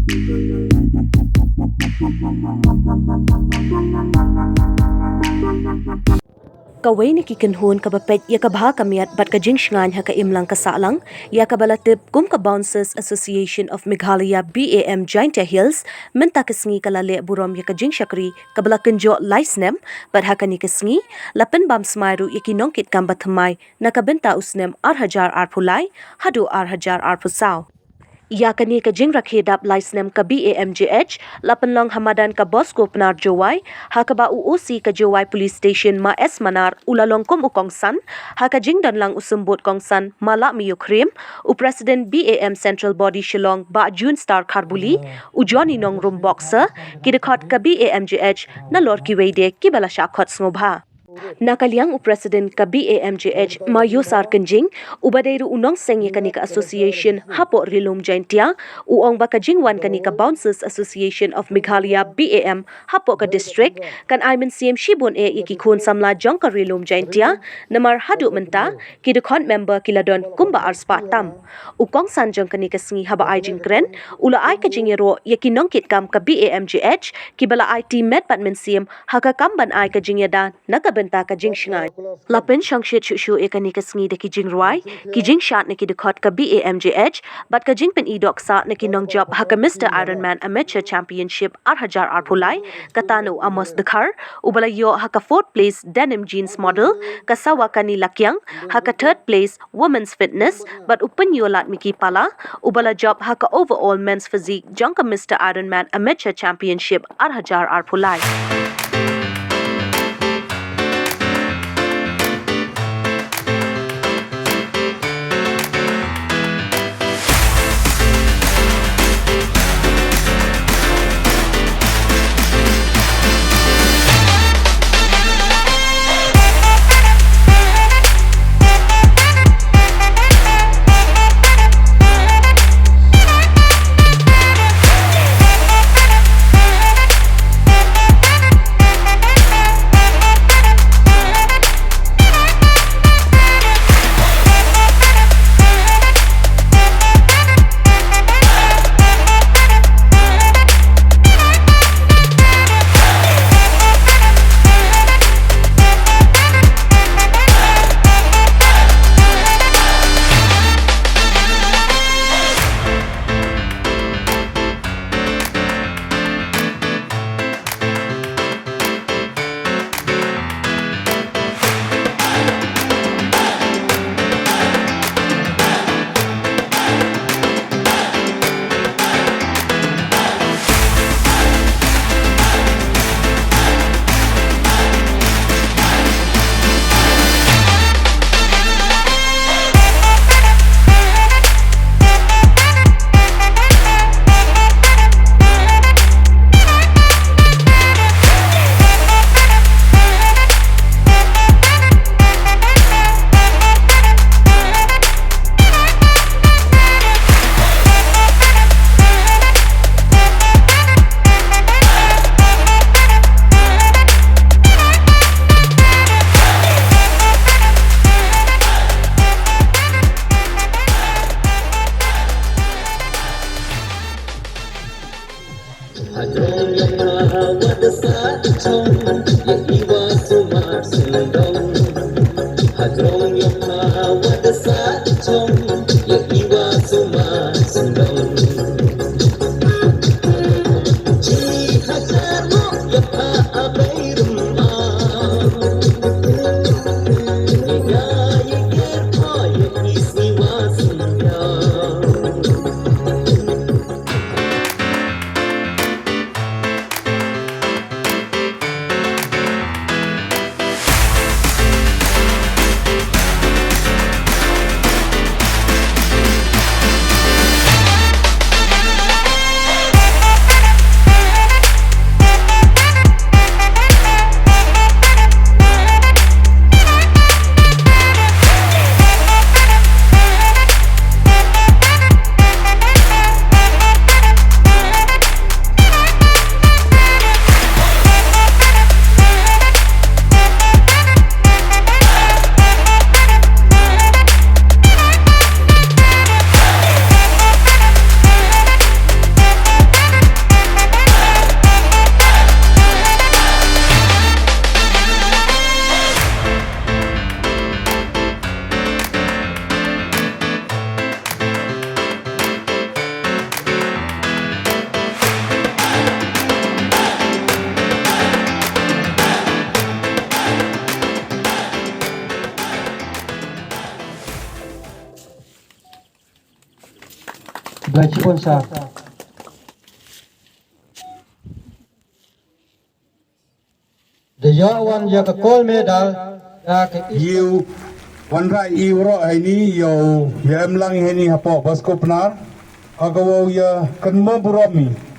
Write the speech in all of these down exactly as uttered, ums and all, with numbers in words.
Kawei na ki kynhun kaba peit ïa ka bha ka miat bad ka jingshngaiñ ha ka imlang ka sahlang, ïa kaba la tip kum ka Bouncers Association of Meghalaya B A M Jaintia Hills, mynta ka sngi ka la leh burom ïa ka jingshakri kaba la kynjoh lai snem, bad ha kane ka sngi la pynbam smai ruh ïa ki nongkitkam ba thymmai na ka bynta u snem ar hajar arphew lai haduh ar hajar arphew saw. Ïa kane ka jingrakhe dap lai snem ka B A M J H la pynlong ha madan ka Bosco Pnar Jowai, ha kaba u O C ka Jowai Police Station Ma S Manar u la long kum u kongsan, ha ka jingdon lang u symbud kongsan Ma Lahmio Khyriem, u President B A M Central Body Shillong Bah June Star Kharbuli, u Johnny Nongrum Boxer, ki dkhot ka B A M J H nalor kiwei de kiba la shah khot sngewbha. Na ka liang u President ka B A M J H Ma Yosar Kynjing, uba dei ruh u nongseng ïa kane ka association hapoh Ri Lum Jaintia, u ong ba ka jingwan kane ka Bouncers Association of Meghalaya B A M hapoh ka district kan ai mynsiem shibun eh ïa ki khun samla jong ka Ri Lum Jaintia, namar haduh mynta ki dkhot member ki la don kumba arspah tam. U kongsan jong kane ka sngi haba ai jingkren u la ai ka jingïaroh ïa ki nongkitkam ka B A M J H kiba la aiti met bad mynsiem ha ka kam ban ai ka jingïada na ka bynta ka jingshngaiñ. La pynshongshit shuh shuh ïa kane ka sngi da ki jingrwai, ki jingshad na ki dkhot ka B A M J H bad ka jingpyni dohksah na ki nongjop ha ka Mister Ironman Amateur Championship ar hajar arphew lai, kata na u Amos Dkhar uba la ïoh ha ka fourth place Denim Jeans Model, ka Sawakani Lakiang ha ka third place Women's Fitness, bad u Pynïoh Ladmiki Pala uba la jop ha ka overall Men's Physique jong ka Mister Ironman Amateur Championship ar hajar arphew lai. Lai chipon sa. Da ïoh wan ïa ka gold medal da ka Ïu wanrah i waroh heini, ïa u, ïa em lang heini hapoh Bosco Pnar. Ha ka wow ïa kynmaw burom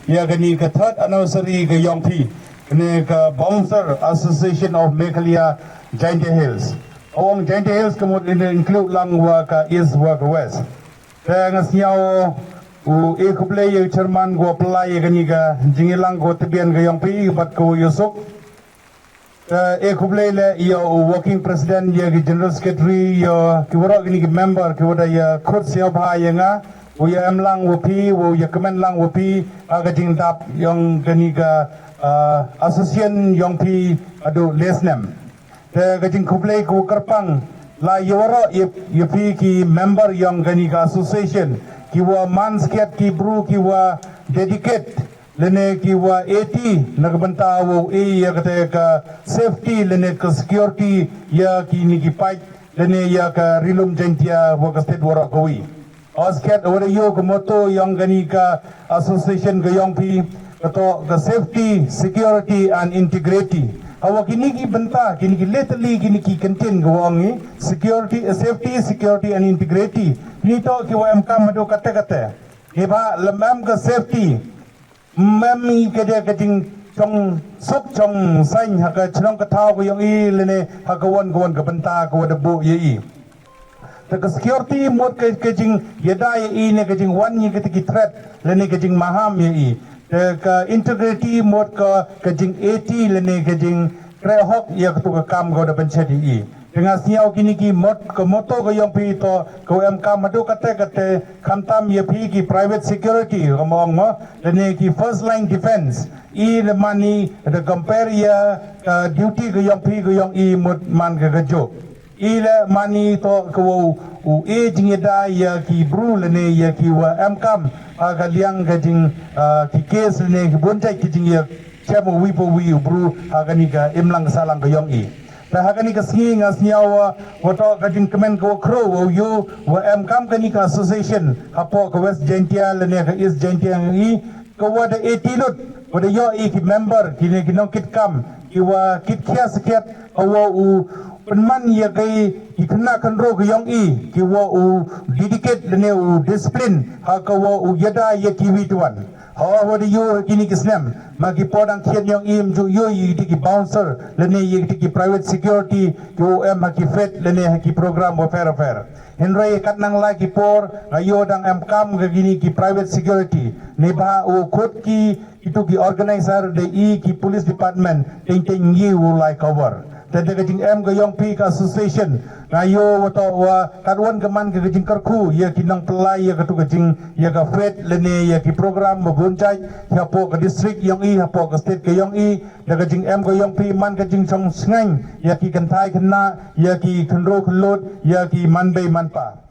ïa kani ka third anniversary ka yong phi, kane ka Bouncer Association of Meghalaya Jaintia Hills. Awang Jaintia Hills ka mut ine include lang wa ka East wa ka West. Te nga sñiaw u e khublei ïa u chairman ko pynlai ïa kani ka jingïalang ko tbian ka yong phi bad ko ïa suk. Te e khublei le ïa u working president, ïa ki general secretary, ïa ki waroh kini ki member ki wada ïa khut sñiaw bha ïa nga, u ïa em lang wa phi, u ïa kmen lang wa phi ha ka jingdap yong kani ka, ah, association yong phi haduh le snem. Te ka jingkhublei ka wa kyrpang la ïa waroh ïa, ïa phi ki member yong kani ka association, ki wa man skhiat ki bru ki wa dedicate lane ki wa eti na ka bynta wow e ïa kata ka safety lane ka security ïa kini ki paid lane ïa ka Ri Lum Jaintia wa ka state waroh kawi. Oskhet wada ïoh ka motto yong kani ka association ka yong phi, ka toh ka safety, security and integrity. Hawa kini ki bynta, kini ki literally kini ki kyntien ka wa ong i, security, safety, security and integrity. Ni toh ki wa em kam haduh kate kate. Ni ba lem em ka safety, mem i ka dia ka jingchong suk chong sain ha ka chnong ka thaw ka yong i lane ha ka wan ka wan ka bynta ka wada buh ïa i. Te ka security mut ka, ka jingïada ïa i ne ka jingwan ïa kata ki threat lane ka jingmaham ïa i. Te ka integrity mut ka, ka jingeti lane ka jingkreh hok ïa katu ka kam ka wada pynchet ïa i. Te nga sñiaw kini ki mot, ka motto ka yong phi toh ka wa em kam haduh kate kate, khamtam ïa phi ki private security ka ma ong mo, lane ki first line defense. I le mani da compare ïa ka duty ka yong phi ka yong i mut man ka ka juk. I le mani toh ka wa u, u e jingïada ïa ki bru lane ïa ki wa em kam ha ka liang ka jing, ah, ki case lane ki bun jait ki jingïa chem u wi pa wi u bru ha kani ka imlang ka sahlang ka yong i. Te ha kani ka sngi nga sñiaw wa, wa toh ka jingkmen ka wa khro wa u yu wa em kam kani ka association hapoh ka West Jaintia lane ka East Jaintia i, ka wa da eti lut, wa da ïoh i ki member, kine ki nongkitkam, ki wa kit khia skhiat, ka wa u pynman ïa ki, ki khynnah khynro ka yong i, ki wa u dedicate lane u discipline ha ka wa u ïada ïa ki wi tuan. Ha wa da ïoh kini ki snem, ma ki por dang khian yong i, ym ju ïoh i ki bouncer lane ïa ki private security, ki wa em ha ki fete lane ha ki program wa pher pher. Hynrei kat nang lai ki por nga ïoh dang em kam ka kini ki private security. Ni ba u khut ki, kitu ki organizer de i ki police department teng teng ngi u lai cover. Te da ka jingem ka yong phi ka association, nga ïoh wa toh wa kat wan ka man ka jingkyrkhu ïa ki nongpynlai ïa katu ka jing, ïa ka fete lane ïa ki program wa bun jait hapoh ka district yong i, hapoh ka state ka yong i. Da ka jingem ka yong phi man ka jingchong sngain ïa ki kynthei khynnah, ïa ki khynro khyllood, ïa ki man bei man pa.